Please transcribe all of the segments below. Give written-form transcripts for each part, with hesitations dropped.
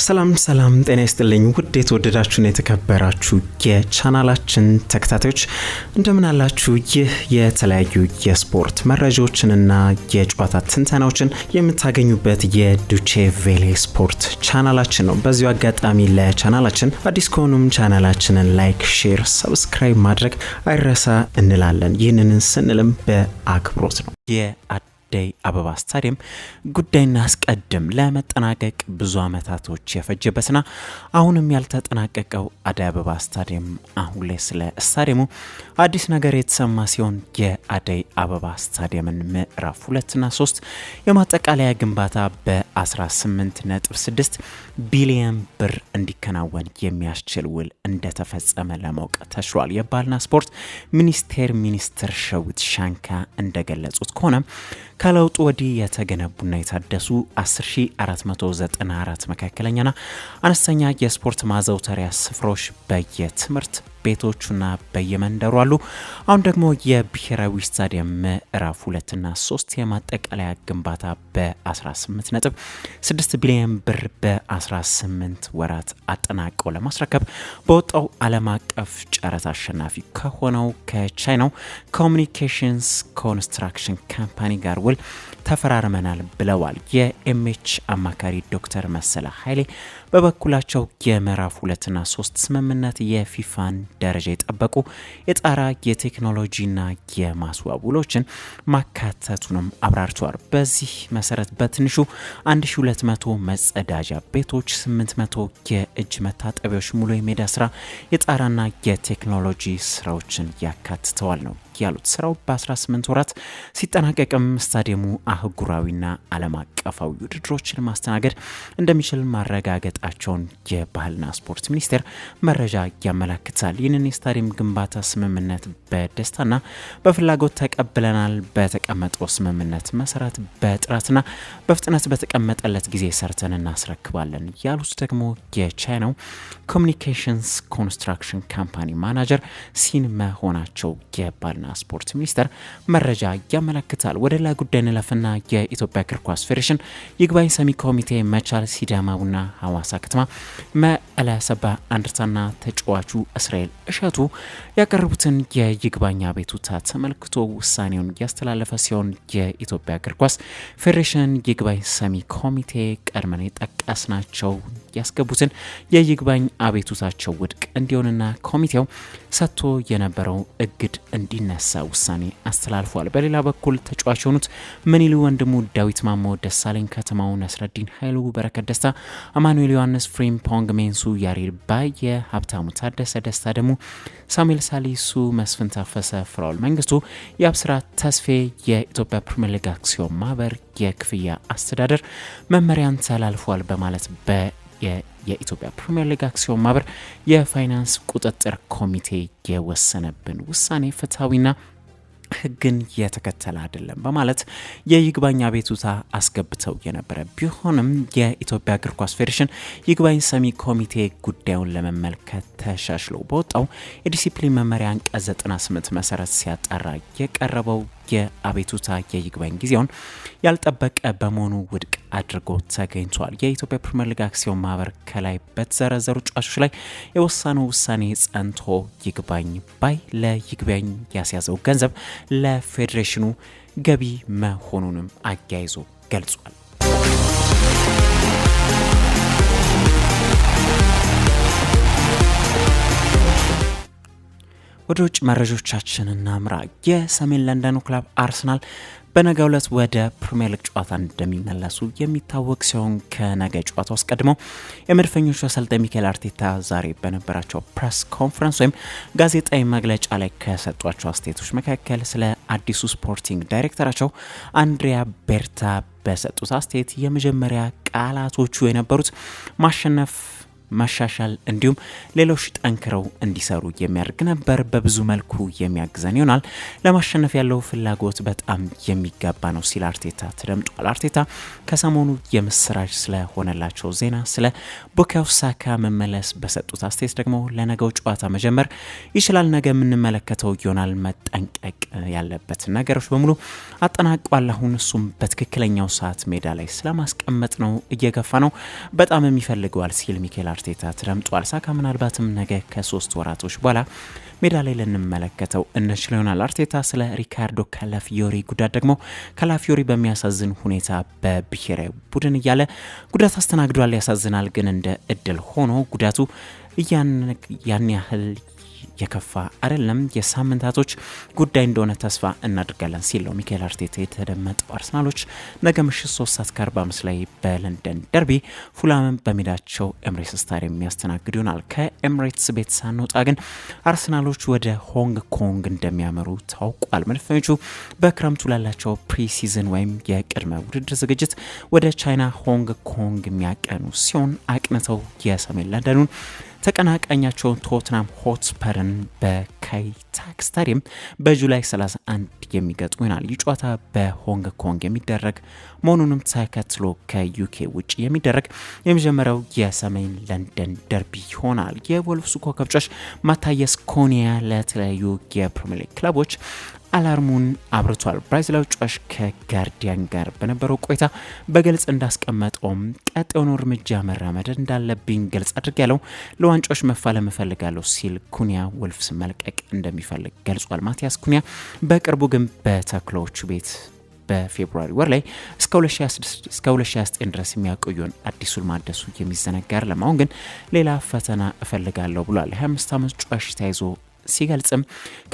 ሰላም ሰላም፣ ጤና ይስጥልኝ ውድ የተወደዳችሁና የተከበራችሁ የቻናላችን ተከታታዮች፣ እንደምን አላችሁ? ይህ የተለያዩ የስፖርት መረጃዎችንና የጨዋታ ትንተናዎችን የምታገኙበት የዱቼ ቬሌ ስፖርት ቻናላችን ነው። በዚሁ አጋጣሚ ለቻናላችን አዲስ ከሆኑም ቻናላችንን like፣ share፣ subscribe ማድረግ አይረሳ እንላለን። ይህንን ስንልም በአክብሮት ነው። የአደይ አበባ ስታዲየም ጉዳይ እናስቀድም። ለመጠናቀቅ ብዙ ዓመታቶች የፈጀበትና አሁንም ያልተጠናቀቀው አደይ አበባ ስታዲየም፣ አሁን ላይ ስለ ስታዲየሙ አዲስ ነገር የተሰማ ሲሆን የአደይ አበባ ስታዲየምን ምዕራፍ 2ና 3 የማጠቃለያ ግንባታ በ18.6 ቢሊየን ብር እንዲከናወን የሚያስችል ውል እንደተፈጸመ ለማወቅ ተችሏል። የባህልና ስፖርት ሚኒስቴር ሚኒስትር ሸዊት ሻንካ እንደገለጹት ከሆነ ከለውጡ ወዲህ የተገነቡና የታደሱ 10494 መካከለኛና አነስተኛ የስፖርት ማዘውተሪያ ስፍራዎች በየትምህርት ቤቶቹና በየመንደሩ አሉ። አሁን ደግሞ የብሔራዊ ስታዲየም ምዕራፍ 2ና 3 የማጠቃለያ ግንባታ በ18.6 ቢሊዮን ብር በ18 ወራት አጠናቀው ለማስረከብ በወጣው ዓለም አቀፍ ጨረታ አሸናፊ ከሆነው ከቻይናው Communications Construction Company ጋር ውል ተፈራርመናል ብለዋል። የኤምኤች አማካሪ ዶክተር መሰለ ኃይሌ በበኩላቸው የምዕራፍ 2ና 3 ስምምነት የፊፋን ደረጃ የጠበቁ የጣራ፣ የቴክኖሎጂና የማስዋብ ውሎችን ማካተቱንም አብራርተዋል። በዚህ መሰረት በትንሹ 1200 መጸዳጃ ቤቶች፣ 800 የእጅ መታጠቢያዎች፣ ሙሉ የሜዳ ስራ፣ የጣራና የቴክኖሎጂ ስራዎችን ያካትተዋል ነው ያሉት። ስራው በ18 ወራት ሲጠናቀቅም ስታዲየሙ አህጉራዊና ዓለም አቀፋዊ ውድድሮችን ማስተናገድ እንደሚችል ማረጋገጣቸውን የባህልና ስፖርት ሚኒስቴር መረጃ ያመላክታል። ይህንን የስታዲየም ግንባታ ስምምነት በደስታና በፍላጎት ተቀብለናል። በተቀመጠው ስምምነት መሰረት በጥራትና በፍጥነት በተቀመጠለት ጊዜ ሰርተን እናስረክባለን ያሉት ደግሞ የቻይናው Communications Construction Company manager ሲን መሆናቸው የባህልና ስፖርት ሚኒስቴር መረጃ ያመለክታል። ወደ ሌላ ጉዳይ እንለፍና የኢትዮጵያ እግር ኳስ ፌዴሬሽን ይግባኝ ሰሚ ኮሚቴ መቻል፣ ሲዳማ ቡና፣ ሐዋሳ ከተማ፣ መቀለ 70 እንደርታና ተጫዋቹ እስራኤል እሸቱ ያቀረቡትን የይግባኝ አቤቱታ ተመልክቶ ውሳኔውን ያስተላለፈ ሲሆን የኢትዮጵያ እግር ኳስ ፌዴሬሽን ይግባኝ ሰሚ ኮሚቴ ቀድመን የጠቀስናቸው ያስገቡትን የይግባኝ አቤቱታቸው ውድቅ እንዲሆንና ኮሚቴው ሰጥቶ የነበረው እግድ እንዲነሳ ውሳኔ አስተላልፏል። በሌላ በኩል ተጫዋች የሆኑት ምንይሉ ወንድሙ፣ ዳዊት ማሞ፣ ደሳለኝ ከተማው፣ ነስረዲን ኃይሉ፣ በረከት ደስታ፣ አማኑኤል ዮሐንስ፣ ፍሪምፖንግ ሜንሱ፣ ያሬድ ባየ፣ ሀብታሙ ታደሰ፣ ደስታ ደግሞ፣ ሳሙኤል ሳሊሱ፣ መስፍን ታፈሰ፣ ፍራውል መንግስቱ፣ የአብስራ ተስፌ የኢትዮጵያ ፕሪምየር ሊግ አክሲዮን ማህበር የክፍያ አስተዳደር መመሪያን ተላልፏል በማለት የኢትዮጵያ ፕሪምየር ሊግ አክሲዮን ማህበር የፋይናንስ ቁጥጥር ኮሚቴ የወሰነብን ውሳኔ ፍትሐዊና ሕግን የተከተለ አይደለም በማለት የይግባኝ አቤቱታ አስገብተው የነበረ ቢሆንም የኢትዮጵያ እግር ኳስ ፌዴሬሽን ይግባኝ ሰሚ ኮሚቴ ጉዳዩን ለመመልከት ተሻሽሎ በወጣው የዲሲፕሊን መመሪያ አንቀጽ 98 መሰረት ሲያጣራ የቀረበው የአቤቱታ የይግባኝ ጊዜውን ያልጠበቀ በመሆኑ ውድቅ አድርጎ ተገኝቷል። የኢትዮጵያ ፕሪምየር ሊግ አክሲዮን ማህበር ከላይ በተዘረዘሩ ተጫዋቾች ላይ የወሰነው ውሳኔ ጸንቶ ይግባኝ ባይ ለይግባኝ ያስያዘው ገንዘብ ለፌዴሬሽኑ ገቢ መሆኑንም አያይዞ ገልጿል። ወደ ውጭ መረጃዎቻችን እናምራ። የሰሜን ለንደኑ ክለብ አርሰናል በነገው ዕለት ወደ ፕሪምየር ሊግ ጨዋታ እንደሚመለሱ የሚታወቅ ሲሆን ከነገ ጨዋታው አስቀድመው የመድፈኞቹ አሰልጣኝ ሚኬል አርቴታ ዛሬ በነበራቸው press conference ወይም ጋዜጣዊ መግለጫ ላይ ከሰጧቸው አስተያየቶች መካከል ስለ አዲሱ sporting ዳይሬክተራቸው አንድሪያ ቤርታ በሰጡት አስተያየት የመጀመሪያ ቃላቶቹ የነበሩት ማሸነፍ መሻሻል እንዲሁም ሌሎች ጠንክረው እንዲሰሩ የሚያደርግ ነበር። በብዙ መልኩ የሚያግዘን ይሆናል። ለማሸነፍ ያለው ፍላጎት በጣም የሚገባ ነው ሲል አርቴታ ተደምጧል። አርቴታ ከሰሞኑ የምስራች ስለሆነላቸው ዜና ስለ ቡካዮ ሳካ መመለስ በሰጡት አስተያየት ደግሞ ለነገው ጨዋታ መጀመር ይችላል፣ ነገ የምንመለከተው ይሆናል። መጠንቀቅ ያለበት ነገሮች በሙሉ አጠናቋል። አሁን እሱም በትክክለኛው ሰዓት ሜዳ ላይ ስለማስቀመጥ ነው፣ እየገፋ ነው፣ በጣም የሚፈልገዋል ሲል ሚኬል አርቴታ ተደምጧል። ሳካ ምናልባትም ነገ ከ3 ወራቶች በኋላ ሜዳ ላይ ልንመለከተው እንችል ይሆናል። አርቴታ ስለ ሪካርዶ ካላፊዮሪ ጉዳት ደግሞ ካላፊዮሪ በሚያሳዝን ሁኔታ በብሔራዊ ቡድን እያለ ጉዳት አስተናግዷል። ያሳዝናል፣ ግን እንደ እድል ሆኖ ጉዳቱ ያን ያህል የከፋ አይደለም፣ የሳምንታቶች ጉዳይ እንደሆነ ተስፋ እናድርጋለን ሲል ነው ሚካኤል አርቴታ የተደመጠው። አርሰናሎች ነገ ምሽት 3 ሰዓት ከ45 ላይ በለንደን ደርቢ ፉላምን በሜዳቸው ኤምሬትስ ስታዲየም የሚያስተናግዱ ይሆናል። ከኤምሬትስ ቤት ሳንወጣ ግን አርሰናሎች ወደ ሆንግ ኮንግ እንደሚያመሩ ታውቋል። መድፈኞቹ በክረምቱ ላላቸው pre-season ወይም የቅድመ ውድድር ዝግጅት ወደ ቻይና ሆንግ ኮንግ የሚያቀኑ ሲሆን አቅንተው የሰሜን ለንደኑን ተቀናቃኛቸውን ቶትናም ሆትስፐርን በካይታክ ስታዲየም በ July 31 የሚገጥሙ ይሆናል። ይህ ጨዋታ በሆንግ ኮንግ የሚደረግ መሆኑንም ተከትሎ ከዩኬ ውጭ የሚደረግ የመጀመሪያው የሰሜን ለንደን ደርቢ ይሆናል። የወልቭሱ ኮከብ ተጫዋች ማታየስ ኩኒያ ለተለያዩ የፕሪሚየር ሊግ ክለቦች alarm ኡን አብርቷል። ብራዚላዊ ተጫዋች ከጋርዲያን ጋር በነበረው ቆይታ በግልጽ እንዳስቀመጠውም ቀጣዩን እርምጃ መራመድ እንዳለብኝ ግልጽ አድርጌያለሁ፣ ለዋንጫዎች መፋለም እፈልጋለሁ ሲል ኩኒያ ወልቭስ መልቀቅ እንደሚፈልግ ገልጿል። ማቲያስ ኩኒያ በቅርቡ ግን በተኩላዎቹ ቤት በ February ወር ላይ እስከ 2029 ድረስ የሚያቆየውን አዲስ ውል ማደሱ የሚዘነጋ አይደለም። አሁን ግን ሌላ ፈተና እፈልጋለሁ ብሏል። የ25 ዓመት ተጫዋች ተያይዞ ሲገልጽም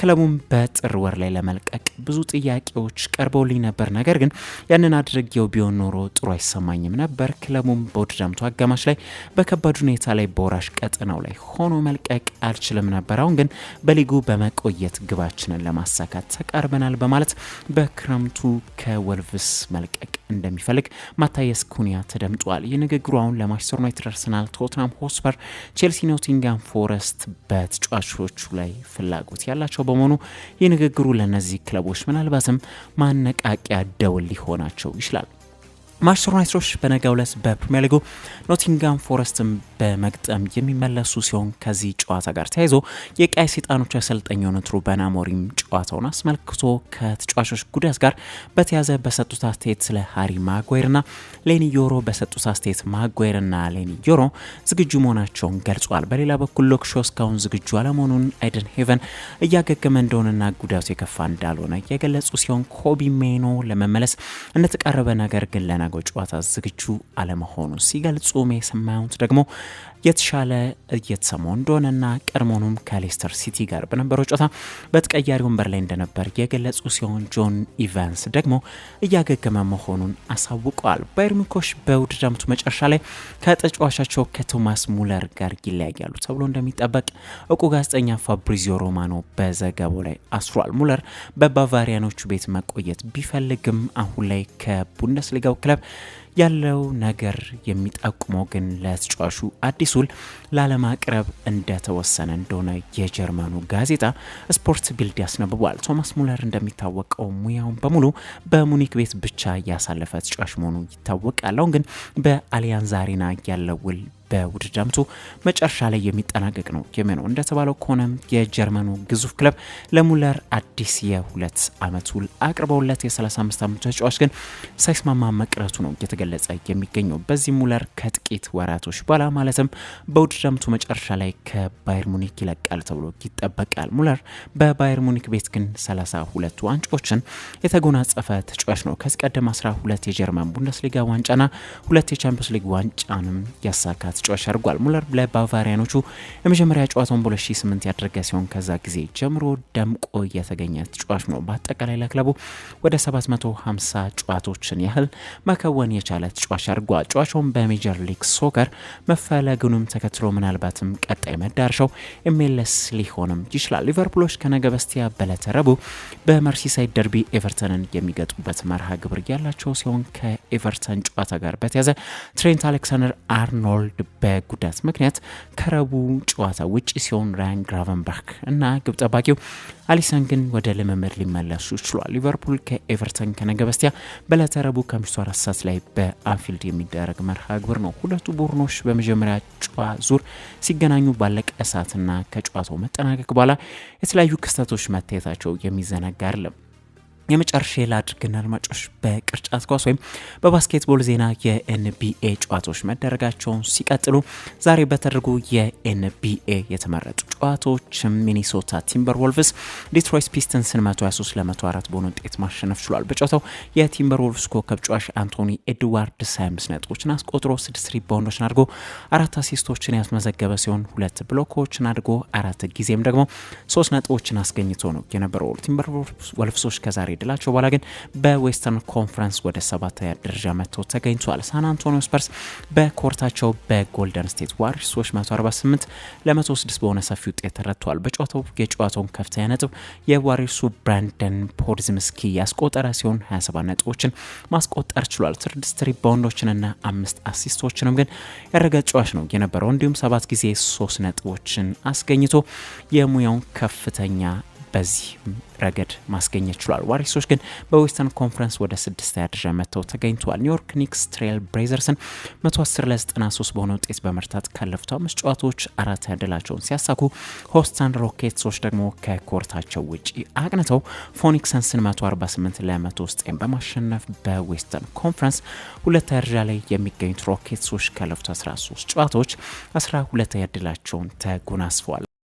ክለቡን በጥር ወር ላይ ለመልቀቅ ብዙ ጥያቄዎች ቀርበውልኝ ነበር፣ ነገር ግን ያንን አድርጌው ቢሆን ኖሮ ጥሩ አይሰማኝም ነበር። ክለቡም በውድድር ዓመቱ አጋማሽ ላይ በከባድ ሁኔታ ላይ በወራሽ ቀጠናው ላይ ሆኖ መልቀቅ አልችልም ነበር። አሁን ግን በሊጉ በመቆየት ግባችንን ለማሳካት ተቃርበናል በማለት በክረምቱ ከወልቭስ መልቀቅ እንደሚፈልግ ማታየስ ኩኒያ ተደምጧል። ይህ ንግግሩ አሁን ለማንቸስተር ዩናይትድ፣ አርሰናል፣ ቶትናም ሆትስፐር፣ ቼልሲ፣ ኖቲንጋም ፎረስት በተጫዋቾቹ ላይ ፍላጎት ያላቸው በመሆኑ ይህ ንግግሩ ለእነዚህ ክለቦች ምናልባትም ማነቃቂያ ደወል ሊሆናቸው ይችላል። ማንቸስተር ዩናይትዶች በነገው ዕለት በፕሪሚየር ሊጉ ኖቲንጋም ፎረስትን በመግጠም የሚመለሱ ሲሆን ከዚህ ጨዋታ ጋር ተያይዞ የቀይ ሰይጣኖቹ አሰልጣኝ የሆኑት ሩበን አሞሪም ጨዋታውን አስመልክቶ ከተጫዋቾች ጉዳት ጋር በተያያዘ በሰጡት አስተያየት ስለ ሃሪ ማጓየርና ሌኒ ዮሮ በሰጡት አስተያየት ማጓየርና ሌኒ ዮሮ ዝግጁ መሆናቸውን ገልጿል። በሌላ በኩል ሉክ ሾው እስካሁን ዝግጁ አለመሆኑን፣ አይደን ሄቨን እያገገመ እንደሆነና ጉዳቱ የከፋ እንዳልሆነ የገለጹ ሲሆን ኮቢ ሜኖ ለመመለስ እንደተቃረበ ነገር ግን ለነገው ጨዋታ ዝግጁ አለመሆኑ ሲገልጹ ሜሰን ማውንት ደግሞ የተሻለ እየተሰማው እንደሆነና ቀድሞውኑም ከሌስተር ሲቲ ጋር በነበረው ጨዋታ በተቀያሪ ወንበር ላይ እንደነበር የገለጹ ሲሆን ጆን ኢቫንስ ደግሞ እያገገመ መሆኑን አሳውቀዋል። ባየር ሙኒኮች በውድድር ዓመቱ መጨረሻ ላይ ከተጫዋቻቸው ከቶማስ ሙለር ጋር ይለያያሉ ተብሎ እንደሚጠበቅ እውቁ ጋዜጠኛ ፋብሪዚዮ ሮማኖ በዘገባው ላይ አስፍሯል። ሙለር በባቫሪያኖቹ ቤት መቆየት ቢፈልግም አሁን ላይ ከቡንደስሊጋው ክለብ ያለው ነገር የሚጠቁመው ግን ለተጫዋቹ አዲስ ውል ላለማቅረብ እንደተወሰነ እንደሆነ የጀርመኑ ጋዜጣ ስፖርት ቢልድ ያስነብቧል። ቶማስ ሙለር እንደሚታወቀው ሙያውን በሙሉ በሙኒክ ቤት ብቻ ያሳለፈ ተጫዋች መሆኑ ይታወቃል። አሁን ግን በአሊያንዝ አሬና ያለው ውል በውድድር ዓመቱ መጨረሻ ላይ የሚጠናቀቅ ነው የሚሆነው። እንደተባለው ከሆነ የጀርመኑ ግዙፍ ክለብ ለሙለር አዲስ የ2 ዓመት ውል አቅርበውለት የ35 ዓመቱ ተጫዋች ግን ሳይስማማ መቅረቱ ነው እየተገለጸ የሚገኘው። በዚህ ሙለር ከጥቂት ወራቶች በኋላ ማለትም በውድድር ዓመቱ መጨረሻ ላይ ከባየር ሙኒክ ይለቃል ተብሎ ይጠበቃል። ሙለር በባየር ሙኒክ ቤት ግን 32 ዋንጫዎችን የተጎናጸፈ ተጫዋች ነው። ከዚህ ቀደም 12 የጀርመን ቡንደስሊጋ ዋንጫና 2 የቻምፒዮንስ ሊግ ዋንጫንም ያሳካ ተጫዋች አድርጓል። ሙለር ለባቫሪያኖቹ የመጀመሪያ ጨዋታውን በ2008 ያደረገ ሲሆን ከዛ ጊዜ ጀምሮ ደምቆ የተገኘ ተጫዋች ነው። በአጠቃላይ ለክለቡ ወደ 750 ጨዋታዎችን ያህል መከወን የቻለ ተጫዋች አድርጓል። ጨዋታውን በሜጀር ሊግ ሶከር መፈለጉንም ተከትሎ ምናልባትም ቀጣይ መዳረሻው ኤምኤልኤስ ሊሆንም ይችላል። ሊቨርፑሎች ከነገ በስቲያ በዕለተ ረቡዕ በመርሲሳይድ ደርቢ ኤቨርተንን የሚገጥሙበት መርሃ ግብር ያላቸው ሲሆን ከኤቨርተን ጨዋታ ጋር በተያያዘ ትሬንት አሌክሳንደር አርኖልድ በጉዳት ምክንያት ከረቡዕ ጨዋታ ውጭ ሲሆን ራያን ግራቨንበርግ እና ግብ ጠባቂው አሊሰን ግን ወደ ልምምድ ሊመለሱ ችሏል። ሊቨርፑል ከኤቨርተን ከነገ በስቲያ በዕለተ ረቡዕ ከምሽቱ 4 ሰዓት ላይ በአንፊልድ የሚደረግ መርሃ ግብር ነው። ሁለቱ ቡድኖች በመጀመሪያ ዙር ሲገናኙ ባለቀ ሰዓትና ከጨዋታው መጠናቀቅ በኋላ የተለያዩ ክስተቶች መታየታቸው የሚዘነጋ አይደለም። የመጨረሻ ላድርግና አድማጮች፣ በቅርጫት ኳስ ወይም በ basketball ዜና የ NBA ጨዋታዎች መደረጋቸውን ሲቀጥሉ ዛሬ በተደረጉ የ NBA የተመረጡ ጨዋታዎች ሚኒሶታ ቲምበር ወልቭስ ዲትሮይት ፒስተንስን 123 ለ104 በሆነ ውጤት ማሸነፍ ችሏል። በጨዋታው የቲምበር ወልቭስ ኮከብ ተጫዋች አንቶኒ ኤድዋርድስ 25 ነጥቦችን አስቆጥሮ 6 rebound ኦችን አድርጎ አራት assist ኦችን ያስመዘገበ ሲሆን ሁለት block ኦችን አድርጎ አራት ጊዜም ደግሞ ሶስት ነጥቦችን አስገኝቶ ነው የነበረው። ቲምበር ወልቭሶች ከዛሬ ድላቸው በኋላ ግን በ Western Conference ወደ ሰባተኛ ደረጃ መጥተው ተገኝቷል። ሳን አንቶኒዮ ስፐርስ በ court ኣቸው በጎልደን ስቴት ዋሪየርሶች 148 ለ106 በሆነ ሰፊ ውጤት ተረድተዋል። በጨዋታው የጨዋታውን ከፍተኛ ነጥብ የዋሪየርሱ ብራንደን ፖድዝምስኪ ያስቆጠረ ሲሆን 27 ነጥቦችን ማስቆጠር ችሏል። ስድስት rebound ኦችንና አምስት assist ኦችንም ግን ያደረገ ተጫዋች ነው የነበረው። እንዲሁም ሰባት ጊዜ ሶስት ነጥቦችን አስገኝቶ የሙያውን ከፍተኛ በዚህ ረገድ ማስገኘት ችሏል። ዋሪየርሶች ግን በ Western Conference ወደ ስድስተኛ ደረጃ መጥተው ተገኝተዋል። ኒውዮርክ ኒክስ ትሬል ብሌዘርስን 110 ለ93 በሆነ ውጤት በመርታት ካለፉት አምስት ጨዋታዎች አራተኛ ድላቸውን ሲያሳኩ፣ ሆስተን ሮኬትሶች ደግሞ ከ court ኣቸው ውጪ አቅንተው ፎኒክስ ሰንስን 148 ለ109 በማሸነፍ በ Western Conference ሁለተኛ ደረጃ ላይ የሚገኙት ሮኬትሶች ካለፉት 13 ጨዋታዎች 12ኛ ድላቸውን ተጎናጽፈዋል።